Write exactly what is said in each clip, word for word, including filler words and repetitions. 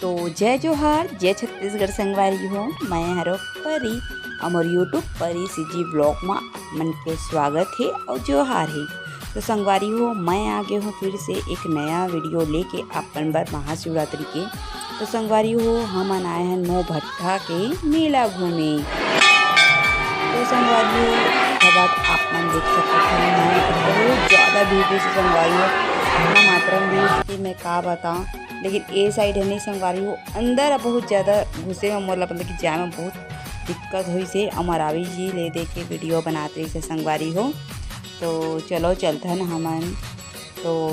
तो जय जोहार, जय छत्तीसगढ़ संगवारी हो, मैं हरो परी, हमर YouTube परी CG vlog मा आप मन के स्वागत हे और जोहार हे। तो संगवारी हो, मैं आ गे हूँ फिर से एक नया video लेके अपन बर महाशिवरात्रि के। तो संगवारी हो, हमन आए हन मोहभट्ठा के मेला घूमे। तो संगवारी हो, ये बात आप मन देख सकत हो, मैं बहुत ज़्यादा भीड़ रहिस संगवारी हो, इतना मात्रा में भीड़ कि मैं का बताऊँ। लेकिन ए side हे नहीं संगवारी हो, अंदर अब बहुत ज़्यादा घुसे में मोला मतलब कि जाए में बहुत दिक्कत होइस हे। अमरावी जी ले दे के video बनात रहिस हे संगवारी हो। तो चलो चलथन हमन। तो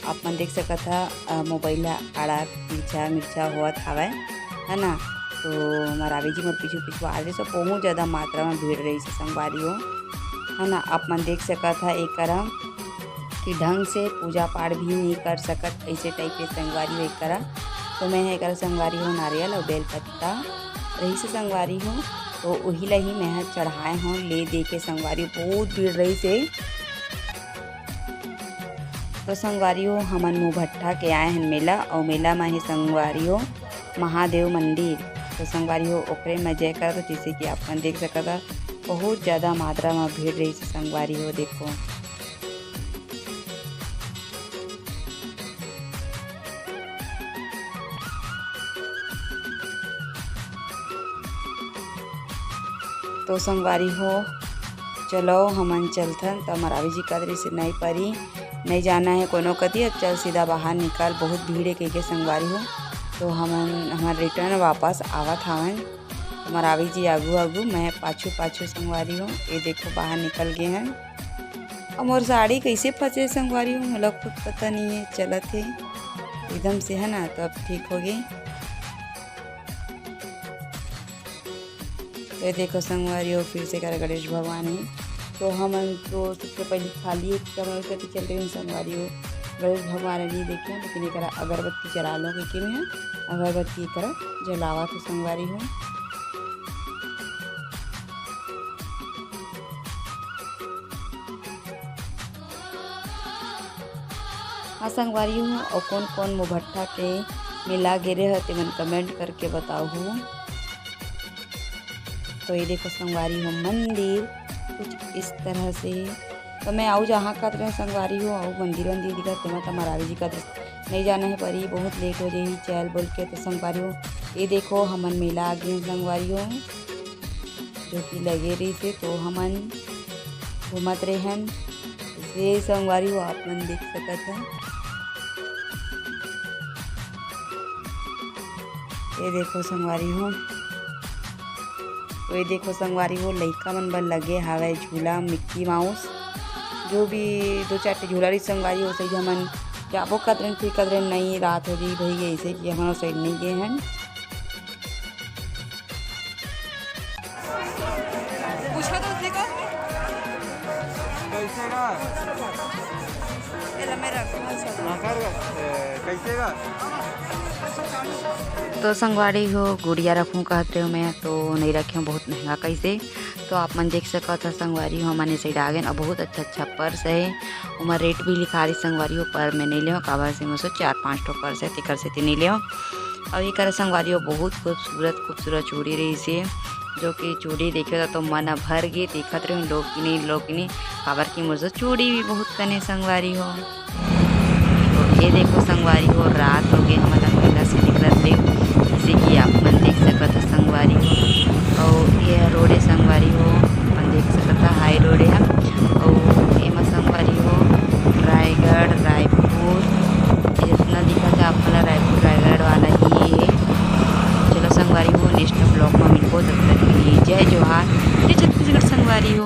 आप मन देख सकत हा, अ, mobile ला आड़ा मिर्चा मिर्चा होवत हावय, है ना। तो अमरावी जी मोर पीछू पीछू आ रहिस हे, बहुत ज़्यादा मात्रा में भीड़ रहिस हे संगवारी हो, है ना। आप मन देख सकत हा एकरा कि ढंग से पूजा पाठ भी नहीं कर सकत, ऐसे type के संगवारी हो एकरा। तो मैं एकरा संगवारी हो नारियल और बेल पत्ता रहिस हे संगवारी हो, तो उही ला ही मैं ह चढ़ाए हूँ ले दे के संगवारी हो, बहुत भीड़ रहिस हे। तो संगवारी हो, हमन मोहभट्ठा के आए हन मेला, और मेला में ही संगवारी हो महादेव मंदिर। तो संगवारी हो, ओकरे में जय करत हो, जैसे कि आप मन देख सकत हा, बहुत ज़्यादा मात्रा में भीड़ रहिस हे संगवारी हो। देखो, तो संगवारी हो, चलो हमन चलथन। त अमरावी जी कहत रहिस हे, "नहीं परी, नहीं जाना है कोनो कती, अब चल सीधा बाहर निकल, बहुत भीड़ हे," कहिके संगवारी हो। तो हमन, हमन return वापस आवत हावन। अमरावी जी आगू आगू, मैं पाछू पाछू संगवारी हो। ये देखो बाहर निकल गे हन। अब मोर साड़ी कैसे फंसे संगवारी हो, मोला खुद पता नहीं है, चलत हे एकदम से, है ना। तो अब ठीक हो गई। तो ये देखो संगवारी हो, फिर से करा गणेश भगवान हे। तो हमन तो सबसे पहले खाली एक कमरा करके चल रही हूँ संगवारी हो। गणेश भगवान नहीं देखे, लेकिन एकरा अगरबत्ती जला लो कहिके मैं अगरबत्ती एकरा जलावत हूँ संगवारी हो। हाँ संगवारी हो, और कौन कौन मोहभट्ठा के मेला गे रहे हो, तेमन comment करके बताओ हो। तो ये देखो संगवारी हो, मंदिर कुछ इस तरह से। तो मैं आऊ जहाँ कहत रहे संगवारी हो, आऊ मंदिर वंदिर दिखत, तेमा त अमरावी जी कहत रहे, "नहीं जाना है परी, बहुत late हो जाही, चल," बोल के। तो संगवारी हो, ये देखो हमन मेला आ गए संगवारी हो, जो कि लगे रहिस हे, तो हमन घूमत रहे हन। ये संगवारी हो, आप मन देख सकत हन। ये देखो संगवारी हो, तो ये देखो संगवारी हो, लइका मन बर लगे हावय झूला, मिक्की माउस, जो भी दो चार ठे झूला रही संगवारी हो, सही हमन जाबो कतरन, फिर कतरन नहीं रात हो जी भई गई, इसे कि हमन ओ side नहीं गए हन। पूछो तो उसने को। कैसे का? ये ला, मैं रख, मैं रख। हाँ, कर, ए, कैसे का? तो संगवारी हो, गुड़िया रखूं कहत रहे हो मैं, तो नहीं रखे हूँ, बहुत महंगा कैसे। तो आप मन देख सकत हो संगवारी हो, हमन ए side आ गए और बहुत अच्छा अच्छा पर्स है, ओमा रेट भी लिखा रही संगवारी हो, पर मैं नहीं लेव, काबर से मोर से चार पांच ठो पर्स है, तेकर सेती नहीं लेव। और ये करा संगवारी हो, बहुत खूबसूरत खूबसूरत चूड़ी रही से, जो कि चूड़ी देखे तो मन भर गे, देखत रहे लोग कि नहीं, लोग कि नहीं, काबर कि मोर से चूड़ी भी बहुत कने संगवारी हो। तो ये देखो संगवारी हो, रात हो गए, हम